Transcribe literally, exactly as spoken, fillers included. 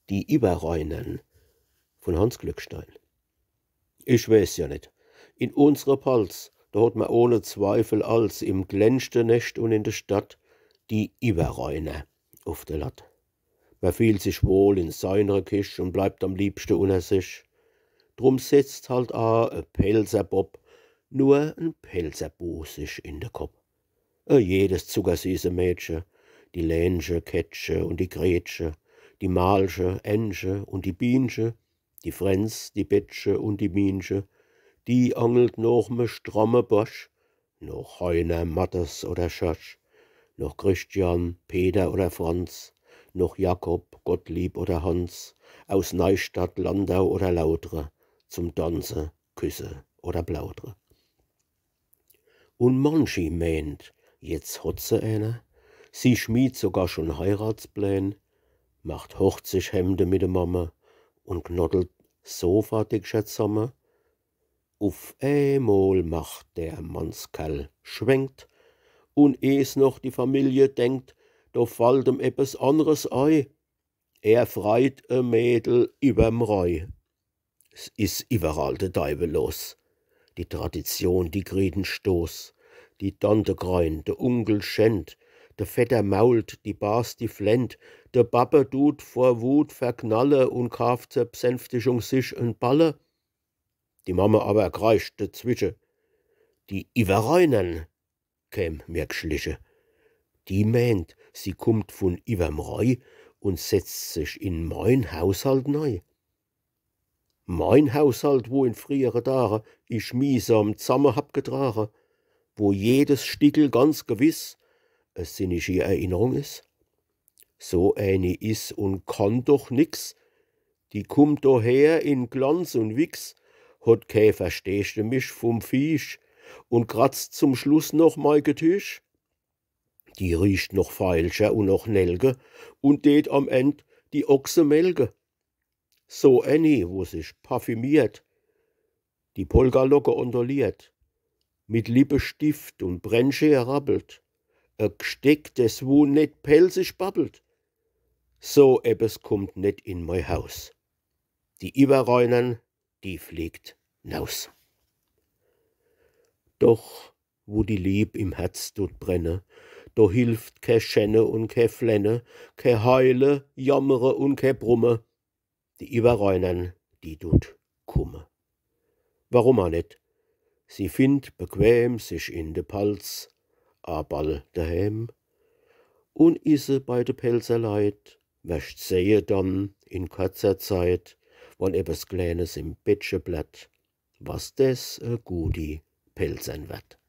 Die Iwwerrheinern von Hanns Glückstein. Ich weeß jo net. In unsrer Palz, do hot mer ohne Zweifel als im klenschte Nescht un in de Stadt die Iwwerrheiner uf de Latt. Mer fiehlt sich wohl in seinre Kisch un bleibt am liebschte unner sich. Drum setzt halt a e Pälzer Bopp nur en Pälzer Bu sich in de Kopp. E jedes zuckersieße Mädche, die Lenche, Kättche un die Gretche, die Malche, Ännche un die Bienche, die Fränz, die Bettche un die Mienche, die angelt noch me stramme Borsch, noch Heiner, Mattes oder Schorsch, noch Christian, Peter oder Franz, noch Jakob, Gottlieb oder Hans, aus Neistadt, Landau oder Lautre, zum Danze, Küsse oder Plaudre. Un manchi meent, jetzt hot se eener, sie schmiedt sogar schon Heiratspläne, macht Hochzichhemde mit de Mamme un knoddelt Sofadeckcher zamme. Uf eemol macht der Mannskerl, schwenkt, un eh's noch die Familie denkt, do fallt em eppes annres ei. Er freit e Mädel iwwerm Rhei. S is iwwerall de Deiwel los. Die Tradition, die kriegt en Stoß. Die Tante greint, de Unkel schennt, de Vetter mault, die Bas, die flennt, de Babbe dut vor Wut verknalle un kaaft zur Besänftigung sich en Balle. Die Mamme awwer kreischt dezwische: Die Iwwerrheinern käm mir gschliche. Die meent, sie kummt vun iwwerm Rhei un setzt sich in mein Haushalt nei. Mein Haushalt, wo in friere Dage ich miehsam zamme hab getrage, wo jedes Stickel ganz gewiss e sinnischi Erinnerung is. So eeni is un kann doch nix. Die kummt doher in Glanz un Wichs, hot kee Verstehschte mich vum Viech un kratzt zum Schluss noch mei Getüch. Die riecht noch Veilcher un noch Nelke un deet am End die Ochse melke. So eeni, wo sich parfümiert, die Polkalocke ondoliert, mit Lippestift un Brennscheer rappelt, e Gsteck, des wu net pälzisch babbelt. So eppes kummt net in mei Haus. Die Iwwerrheinern, die fliegt naus. Doch wu die Lieb im Herz dut brenne, do hilft kee Schenne un kee Flenne, kee Heile, Jammere un kee Brumme. Die Iwwerrheinern, die dut kumme. Warum a net? Sie findt bequem sich in de Palz, a ball deheem. Un is se bei de Pälzer Leit, werscht sehe dann in korzer Zeit, wann eppes Klänes im Bettche plärrt, was des e gudi Pälzern werd.